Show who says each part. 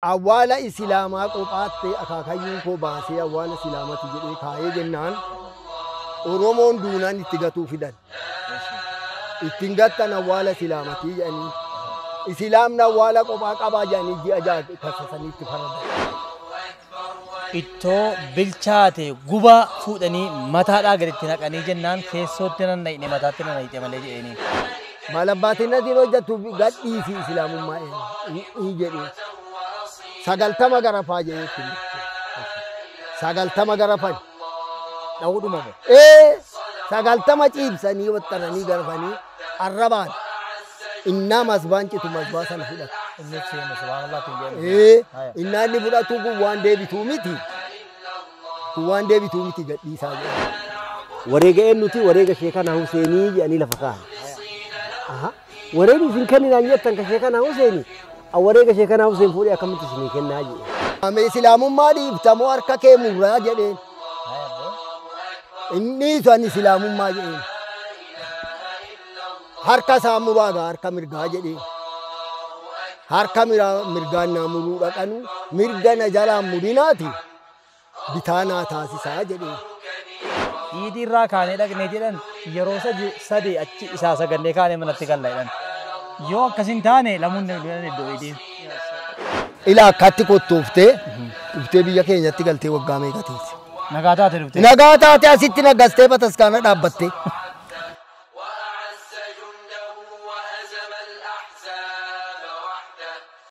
Speaker 1: Awwaala Islaamaa qophaatte akaakayyuun koo baasee awwaala Islaamati jedhee kaa'ee jennaan Oromoon duunaan itti gatuu fidan. Ittiin gattan awwaala Islaamatii jedhanii. Islaamni awwaala qophaa qabaa jedhanii ji'a 6 kassasanii itti faradan.
Speaker 2: Ittoo bilchaate gubaa fuudhanii mataadhaa gaditti naqanii jennaan keessootti nan naqne mataatti nan naqxe malee jedhanii.
Speaker 1: Maal abbaatiin asiin hojjettu gadhiisi Islaamummaa hin jedhu. 90 garafaa jedhee itti 90 garafan.
Speaker 2: Dha'uudhuma moo?
Speaker 1: Ee 90 ciibsanii waxxaranii garafanii arrabaan innaa masbaan citu masbaa sana fudhatu.
Speaker 2: Inni seenu subhaanallah ittiin jedhamu.
Speaker 1: Ee innaa inni fudhatu kun waan deebituu miti. Kun waan deebituu miti gadhiisaa jedhu.
Speaker 3: Wareega eenyuti wareega Sheekanaa Huseenii jedhanii lafa kaa'an. Wareegni isin kenninaan jettan ka Sheekanaa Huseenii wareega Sheekanaa Huseen fuudhee akkamitti isinii kennaa jedhe.
Speaker 1: Ame Islaamummaa dhiiftamoo harka kee murraa jedheen. Inni san Islaamummaa jedheen. Harka isaa muraa gaa harka mirgaa jedheen. Harka mirgaan naa muruu dhaqanu mirga na jalaan murinaati bitaa naa taasisaa jedheen.
Speaker 2: Iidii irraa kaanee dhaqnee jedhan yeroo sadi achi isaa sagannee kaanee manatti galla jedhan. Yoo akkas hin taane lamuun jedhan iddoo iidiin.
Speaker 1: Ilaa akkatti kottooftee dhuftee biyya keenyatti galtee waggaa meeqa teesse?
Speaker 2: Nagaa taate dhuftee.
Speaker 1: Nagaa taate asitti nagastee bataskaana dhaabbattee.